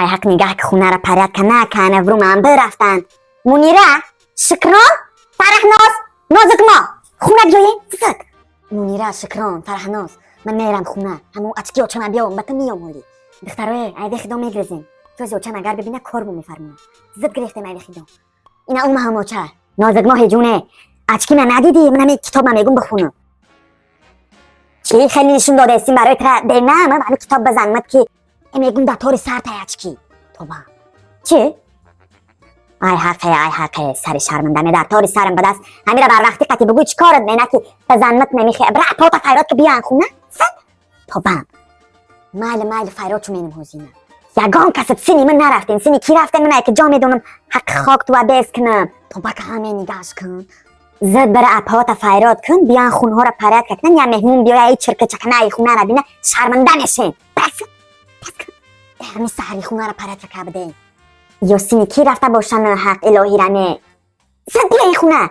Ай ҳақ, нигаҳ ки хунара порядка накана, вруман бирафтан. Мунира, Шукрон, Фараҳноз, Нозукмо, хуна биёен зуд. Мунира, Шукрон, Фараҳноз, ман мерам хуна. Ҳамун очки очама биём, ба ту миём ҳоли. Духтароe, айви хидо мегрезем. Ҷози очам агар бибина, корму мефармонад. Зуд гирехтем айви хидо. Ина ума ҳам оча. Нозукмоҳи ҷуне, очки ма надидӣ? Ман ҳами китобма мегум, бихунам. Чӣ хеле нишон додаестим барои тра бена? Ман ҳами китоб бизанмад, ки мегум, да тори сартай очки тоба. Чӣ? Ай ҳақе, ай ҳақе, сари шармандаме, дар тори сарам ба даст. Ҳамира барвақти қати бугӯй, чӣ корат мена, ки бизанмат намехе. Бра, пота файрод ки, биён хуна сад тобам. Майли, майли, файрод чу менам ҳозина. Ягон касат сини ман нарафтем, сини ки рафтем, ман ки ҷо медонам, ҳақ хок туа бес кунам. Тобака ҳаме нигаҳш кун. Зуд бара, апота файрод кун, биён, хунҳоро порядка кунан. Я меҳмон биёя, ай чирка чаканаи хунара бина, шарманда мешем. Бас, бас кун. Ҳами саҳари хунара порядка кабидем. Ё сини ки рафта бошан, ҳақ илоҳиране. Зуд биёи хуна.